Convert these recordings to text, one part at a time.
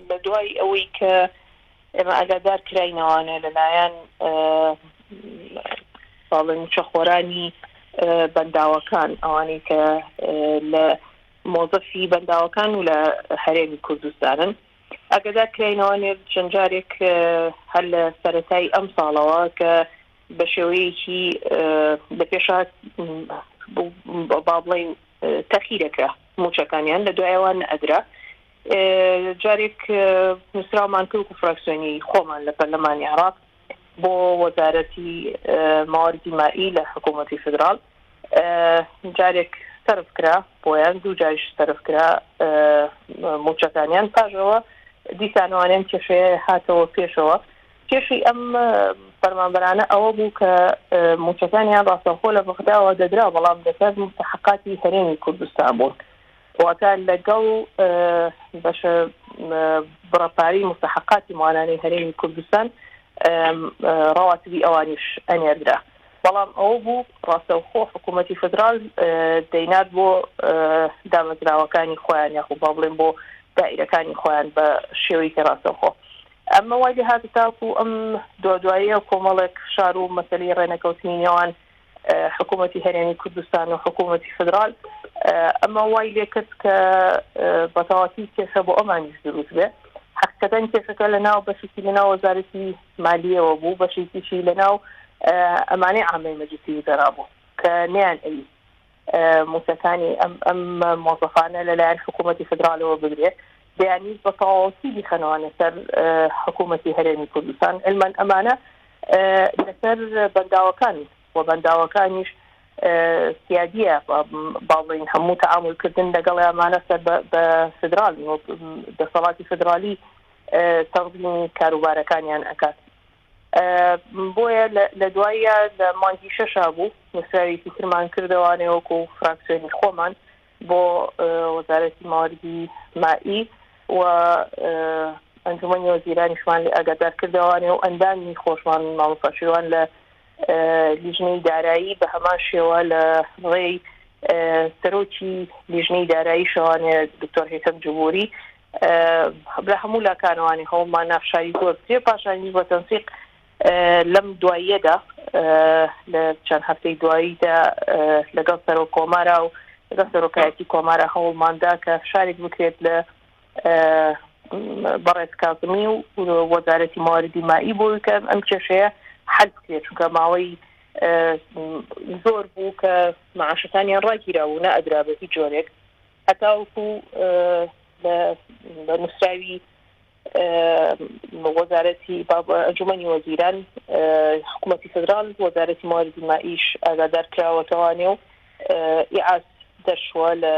لە دوای ئەوەی کە ئێمە ئاگادار کراینەوانێ لەلایەن باڵێ موچەخۆرانی بەنداوەکان ئەوانەی کە لە مۆزەفی بەنداوەکان و لە هەرێمی کوردستانن ئاگادار کراینەوانێ چەند جارێک هەر لە سەرەتای ئەم ساڵەوە کە بە شێوەیەکی لە پێشا با بڵێین تەخیرەکرا موچەکانیان لە دوایەوە نەئەدرا جارێک نووسراومان کرد وەکو فراکسیۆنی خۆمان لە پەرلەمانی عێراق بۆ وەزارەتی مواردی مائی لە حکوومەتی فیدراڵ جارێک سەرف کرا بۆیان دوو جاریش سەرف کرا موچەکانیان پاش ئەوە دیسانەوانیان کێشەیە هاتەوە پێشەوە کێشەی ئەم فەرمانبەرانە ئەوە بوو کە موچەکانیان ڕاستەوخۆ لە بەغداوە دەدرا بەڵام لەسەر مستحقاتی هەرێمی کوردستان بوون واتە لەگەڵ بەشە بڕە پارەی مستحقاتی موانانەی هەرێمی کوردستان ڕەواتبی ئەوانیش ئەنێردرا بەڵام ئەوە بوو ڕاستەوخۆ حکوومەتی فدرال دەینارد بۆ دامەزراوەکانی خۆیان یاخو با بڵێن بۆ دائیرەکانی خۆیان بە شێوەیەکی ڕاستەوخۆ ئەمە وای لێهات تاکو ئەم دوادواییە کۆمەڵێک فشار و مەسەلەی ڕێنەکەوتنی نێوان حکوومەتی هەرێمی کوردستان و حکوومەتی فدرال ئەمە وای لێکرد کە بەتەواتی کێشە بۆ ئەمانیش دروست بێ حقیقەتەن کێشەکە لە ناو بەشێکی لە ناو وەزارەتی مالیەوە بوو بەشێکیشی لە ناو ئەمانەی عامەی مەجلسی وزەرا بوو کە نیان ئەویست مووچەکانی ئەم ئەم مۆزەفانە لەلایەن حکوومەتی فدرالەوە بدرێ دەیانویست بە تەواوەتی بیخەنەوانە سەر حکوومەتی هەرێمی کوردستان علما ئەمانە لەسەر بەنداوەکان و بەنداوەکانیش سیادیە با بڵێین هەموو تەعامولکردن لەگەڵ ئەمانە سەر بە فدرال و دەسەڵاتی فدرالی تەنزیمی کاروبارەکانیان ئەکات بۆیە لە دواییە لە مانگی شەشا بوو نووسراوێکی ترمان کردەوانێ وەکو فراکسیۆنی خۆمان بۆ وەزارەتی مواردی مائی و ئەنجومەنی وەزیرانیشمان لێ ئاگادار کردەوانێ و ئەندامی خۆشمان مامۆستا شیروان لە لیژنەی دارایی بە هەمان شێوە لە ڕێی سەرۆکی لیژنەی دارایی شەوانێ دکتۆر هەیتەم جبوری لە هەموو لاکانەوانی هەوڵمان نا فشاری زۆر بکرێ پاشانیش بە تەنسیق لەم دواییەدا لە چەند هەفتەی دواییدا لەگەڵ سەرۆک کۆمارا و لەگەڵ سەرۆکایەتی کۆمارا هەوڵماندا کە فشارێک بکرێت لە بەڕێز کازمی و وەزارەتی مواردی مائی بۆی کە ئەم کێشەیە حل بکرێت چونکە ماوەی زۆر بوو کە معاشەکانیان ڕاگیرا و نەئەدرا بە هیچ جۆرێک هەتاوەکو بە نووسراوی وەزارەتی ئەنجومەنی وەزیران حکوومەتی فدرال وەزارەتی مواردی مائیش ئاگادار کراوەتەوانێ و ئیعاز دەرچووە لە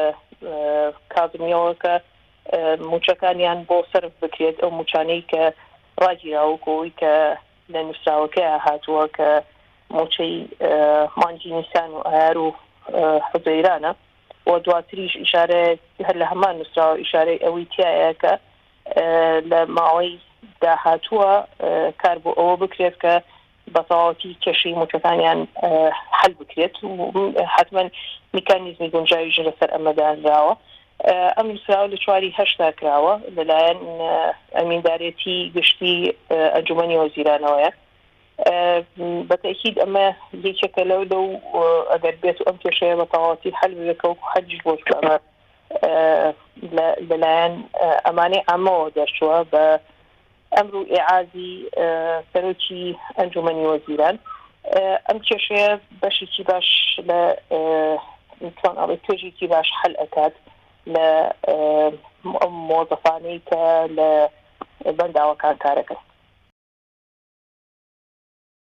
کازمیەوە کە موچەکانیان بۆ سەرف بکرێت ئەو موچانەی کە ڕاگیراوە کۆی کە لە نووسراوەکەیا هاتووە کە موچەی مانگی نیسان و ئایار و حوزەیرانە و دواتریش ئیشارە هەر لە هەمان نووسراوە ئیشارەی ئەوەی تایە کە لە ماوەی داهاتووە کار بۆ ئەوە بکرێت کە بە تەواوەتی کێشەی مووچەکانیان حل بکرێت و حتمما میکانیزمی گونجاویش لەسەر ئەمە دانراوە. ئەم نووسراوە لە چواری هەشتا کراوە لەلایەن ئەمیندارێتی گشتی ئەنجومەنی وەزیرانەوەیە. بە تەئکید ئەمە یەکێکە لەو لەو ئەگەر بێت و ئەم کێشەیە بە تەواوەتی حل ببێت کە وەکو حەجیش بۆ چوو ئەمە لەلایەن ئەمانەی عامەوە دەرچووە بە ئەمر و ئیعازی سەرۆکی ئەنجومەنی وەزیران ئەم کێشەیە بەشێکی باش لە چۆن ئەڵێ توێژێکی باش حل ئەکات لە ئەم مۆزەفانەی کە لە بەنداوەکان کارەکەن.